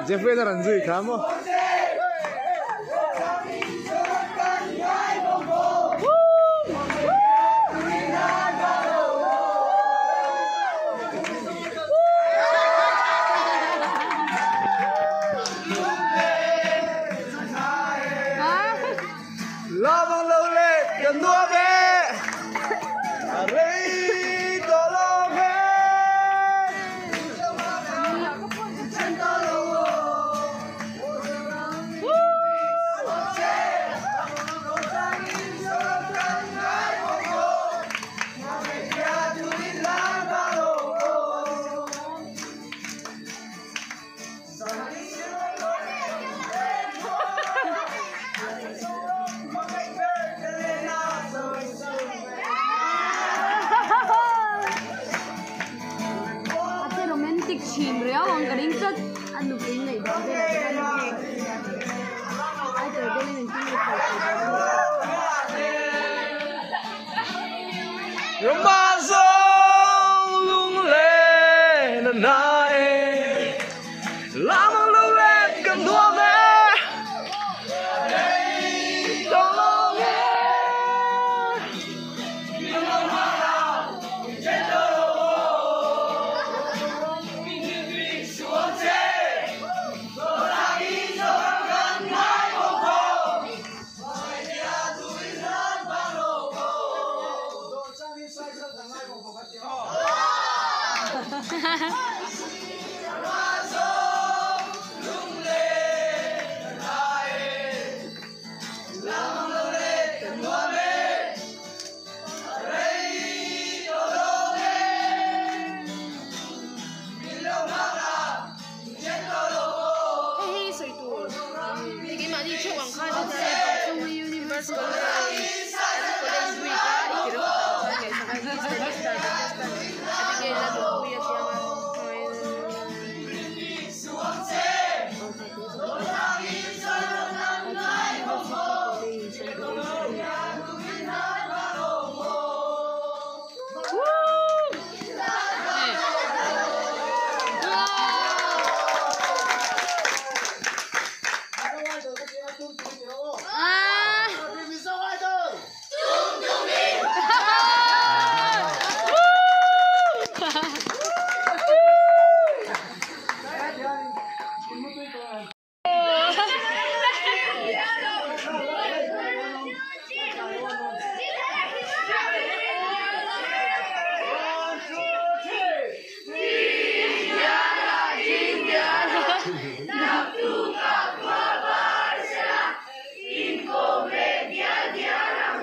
Jeffrey na ran zui kha maw. A romantic thin riau ang ka ring tlat a nupui neih dan vel ah te khan idol vel in engtin nge chho thei dawn a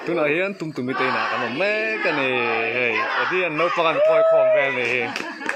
Tunah hian tumtumi te inah kan awm mek a ni hei Eddie an naupang an kawi khawm vel ni hi.